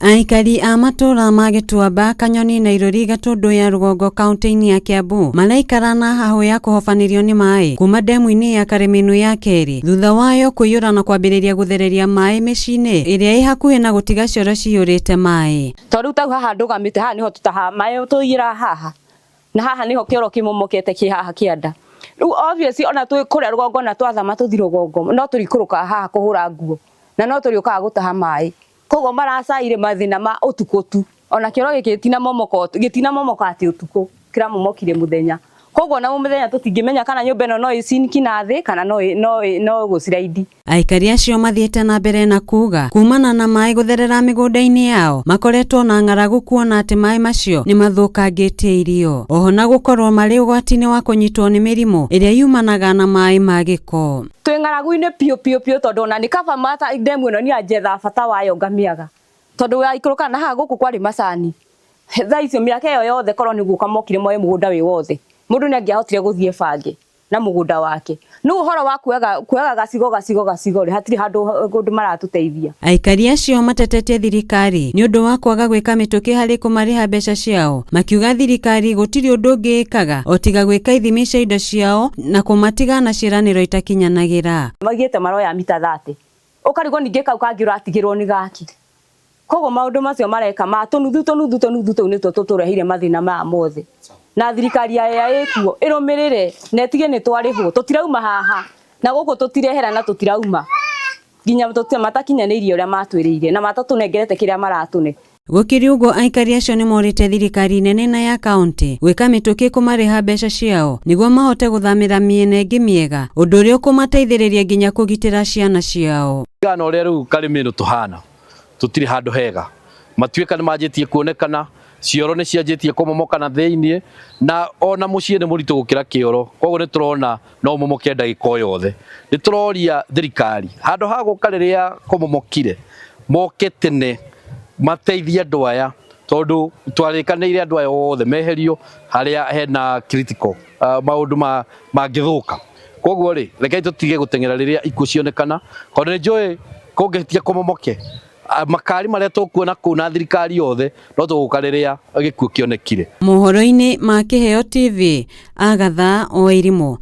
Aikari a matũũra ma Gĩtuamba, Kanyoni na Irori Gatũndũ ya rũgongo kaunti-inĩ ya Kiambu maraikara na hahũ ya kũhobanĩrio nĩ maĩ kuma ndemu-inĩ ya Karĩmĩnũ ya kerĩ thutha wayo kũiyũra na kwambĩrĩria gũthereria maĩ mĩciĩ-inĩ ĩrĩa ĩ hakuhĩ na gũtiga cioro ciyũrĩte maĩ. To rĩu tau haha ndũgamĩte haha nĩho tũtaha maĩ tũiyĩra haha na haha nĩho kĩoro kĩmomokete kĩ haha kĩanda. Rĩu obviously ona twĩ kũrĩa rũgongo na twathama tũthi rũgongo no tũrikũrũkaga haha kũhũra nguo na no tũrĩũkaga gũtaha maĩ. Koguo maracaire mathĩna ma ũtukũ tu. Ona kĩoro gĩkĩ gĩtinamomoka gĩtinamomoka atĩ ũtukũ, kĩramomokire mũthenya. Koguo ona mũthenya tũtingĩmenya kana nyũmba ĩno no ĩcinki na thĩ kana no no no gũciraidi. Aikari acio mathiĩte na mbere na kuga kumana na maĩ gũtherera mĩgũnda-inĩ yao makoretwo na ng'aragu kuona atĩ maĩ macio nĩ mathũkangĩtie irio oho na gũkorwo marĩ ũgwati-inĩ wa kũnyitwo nĩ mĩrimũ ĩrĩa yumanaga na maĩ ma gĩko. Twĩ ng'aragu-inĩ piũ piũ piũ tondũ ona nĩ kaba mata ndemu ĩno niĩ njethaga bata wayo ngamĩaga tondũ waikũrũka na haha gũkũ kwarĩ macani thaa icio mĩaka ĩyo yothe korwo nĩ gũka mokire moe mũgũnda wĩ wothe mũndũ nĩ angĩahotire gũthiĩ bange na mũgũnda wake nĩ ũhoro wa kuoyaga kuoyaga gacigo gacigo gacigo rĩ hatirĩ handũ kũndũ maratũteithia. Aikari acio matetetie thirikari nĩ ũndũ wa kwaga gwĩka mĩtũkĩ harĩ kũmarĩha mbeca ciao, makiuga thirikari gũtirĩ ũndũ ũngĩ ĩkaga o tiga gwĩka ithimi cia indo ciao na kũmatiga na ciĩranĩro itakinyanagĩra. Maugĩte maroya mita 30 ũkarigwo ningĩ kau kangĩ ũratigĩrwo nĩ gaki. Koguo maũndũ macio mareka ma tũnuthu tũnuthu tũnuthu tũu nĩtuo tũtũreheire mathĩna maya mothe. Na thirikari ya ĩrĩa ĩkuo ĩrũmĩrĩre na ĩtige nĩ twarĩhwo tũtirauma haha na gũkũ tũtirehera na tũtirauma nginya matakinyanĩirie ũrĩa matwĩrĩire na matatũnengerete kĩrĩa maratũne. Gũkĩrĩ ũguo aikari acio nĩ morĩte thirikari nene na ya kaunti gwĩka mĩtũkĩ kũmarĩha mbeca ciao nĩguo mahote gũthamĩra mĩena ĩngĩ mĩega ũndũ ũrĩa ũkũmateithĩrĩria nginya kũgitĩra ciana ciao. Kana ũrĩa rĩu Karĩmĩnũ tũhana tũtirĩ handũ hega matuĩka nĩ manjĩtie kuonekana cioro nĩ cianjĩtie kũmomoka na thĩiniĩ na ona mũciĩ nĩ mũritũ gũkĩra kĩoro koguo nĩ tũrona no momoke ndagĩka o yothe nĩ tũroria thirikari handũ ha gũka rĩrĩa kũmomokire moke tene mateithie andũ aya tondũ twarĩkanĩire andũ aya othe meherio harĩa hena critical maũndũ mangĩthũka koguo rĩ rekei tũtige gũteng'era rĩrĩa ikuũ cionekana tondũ nĩ njũĩ kũngĩtia kũmomoke makari marĩa tũkuona kũu na thirikari yothe no tũgũka rĩrĩa gĩkuũ kĩonekire. Mohoro-inĩ ma Kĩheo TV, Agatha Wairimũ.